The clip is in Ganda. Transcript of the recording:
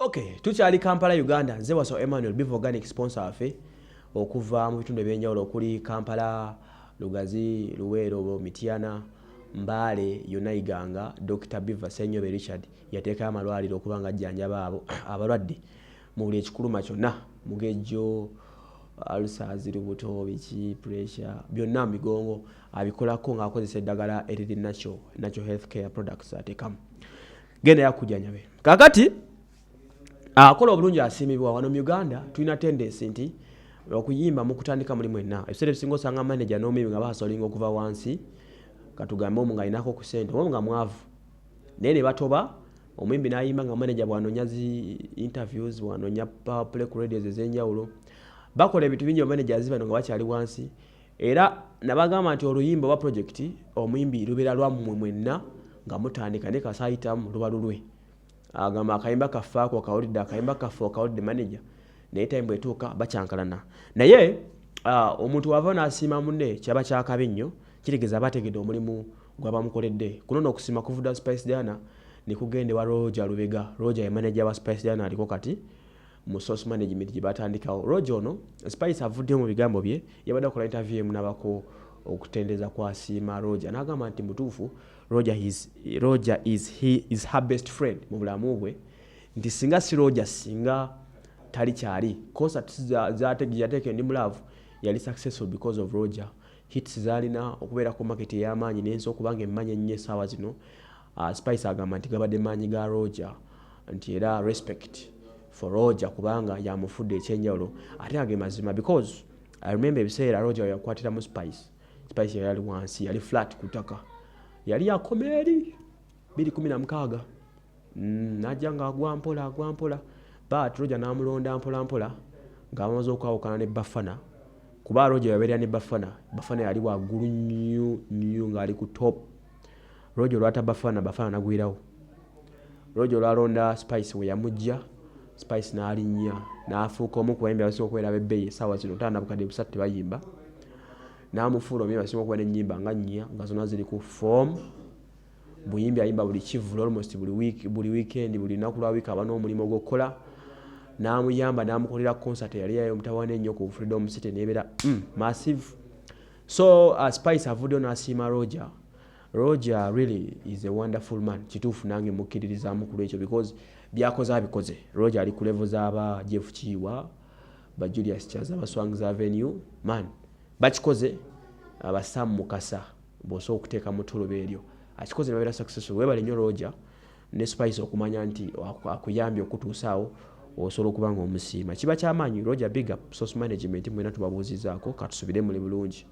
Okay, tukyali Kampala, Uganda. Nze Waso Emmanuel Biva Organic, sponsor waffe okuva mu bitundu ebyenjawulo okuli Kampala, Lugazi, Luweero, Mityana, Mbaale yonna, Iganga. Dr Biva Senyobe Richard yateekayo amalwaliro okuba nga ajjanjaba abo abalwadde mu buli ekikuluma kyonna, mugejjo, ulcers, lubuto, biki, pressure, byonna, migongo, abikolako ng'akozesa eddagala eriri natural, natural health care products ateekamu. Genda yakujjanjabe. Kakati akola obulungi asiimibwa. Wano mu Uganda tulina tendency nti okuyimba mukutandika mulimu enna, ebiseera ebisinga osanga manager n'omuyimbi nga bahasolinga okuva wansi. Katugambe omu ng'alinako ku ssente, omu nga mwavu, naye ne batoba omuyimbi n'ayimba nga manager bw'anoonya zi interviews, bw'anoonya play ku radios ez'enjawulo. Bakola ebintu bingi bamanagers bano nga bakyali wansi. Era nabagamba nti oluyimba oba project omuyimbi lubeera lwammwe mwenna nga mutandika, naye kasaayitamu luba lulwe. Agamba akayimba kaffe ako okawulidde, akayimba kaffe okawulidde manager, naye time bwetuuka bakyankalana. Naye omuntu wava n'asiima munne kyaba kyakabi nnyo, kitegeeza aba ategedde omulimu gwabamukoledde. Kuno n'okusiima kuvudda Spice Diana ne kugenda ewa Roger Lubega. Roger ye manager wa Spice Diana, aliko kati mu Source Management gye batandikawo. Roger ono Spice avuddeyo mu bigambo bye, yabadde akola interview emu nabako okutendeza kwasiima Roger, n'agamba nti mutuufu Roger is her best friend mu bulamu bwe, nti singa si Roger singa tali kyali. Concert yateeka Ndi Mu Love yali successful because of Roger. Hits zalina okubeera ku market ey'amaanyi n'ensi okubanga emmanya ennyo essaawa zino, Spice agamba nti gabadde maanyi ga Roger, nti era respect for Roger kubanga yamufudde ekyenjawulo. Ate age mazima, because I remember ebiseera Roger yakwatiramu Spice, Spice yali wansi, yali flat ku ttaka, yali akoma eri 216, najja ng'agwa mpola, agwa mpola, but Roger n'amulonda mpola mpola ng'amaze okwawukana ne Bafana, kuba Roger yabeerera ne Bafana. Bafana yali waggulu nnyo nnyo ng'ali ku top. Roger olwata Bafana, Bafana nagwirawo. Roger olwalonda Spice, we yamujja Spice n'alinnya n'afuuka omu ku bayimbi abasinga okubeera ab'ebbeeyi essaawa zino. Taana 300 tebayimba, n'amufuula omuyimbi asinga okuba n'ennyimba nga nnya nga zonna ziri ku form. Buyimbi ayimba buli kivvulu almost buli week, buli weekend, buli lunaku lwa wiiki aba n'omulimu ogw'okukola. N'amuyamba n'amukolera concert eyali yayo omutawaana ennyo ku Freedom City, nebeera massive. So Spice avuddeyo n'asiima Roger. Roger really is a wonderful man. Kituufu, nange mukkiririzaamu ku lwekyo because byakoze abikoze. Roger ali ku level z'aba Jeff Kiwa, ba Julius Chaza, ba Swangz Avenue. Man, bakikoze. Aba Sam Mukasa bw'osobola okuteeka mu ttuluba eryo, akikoze ne babeera successful. Weebale nnyo Roger ne Spice okumanya nti akuyambye okutuusaawo, osobola okuba nga omusiima, kiba kyamaanyi. Roger, big up. Source Management mwena tubabuuzizaako, katusubire muli bulungi.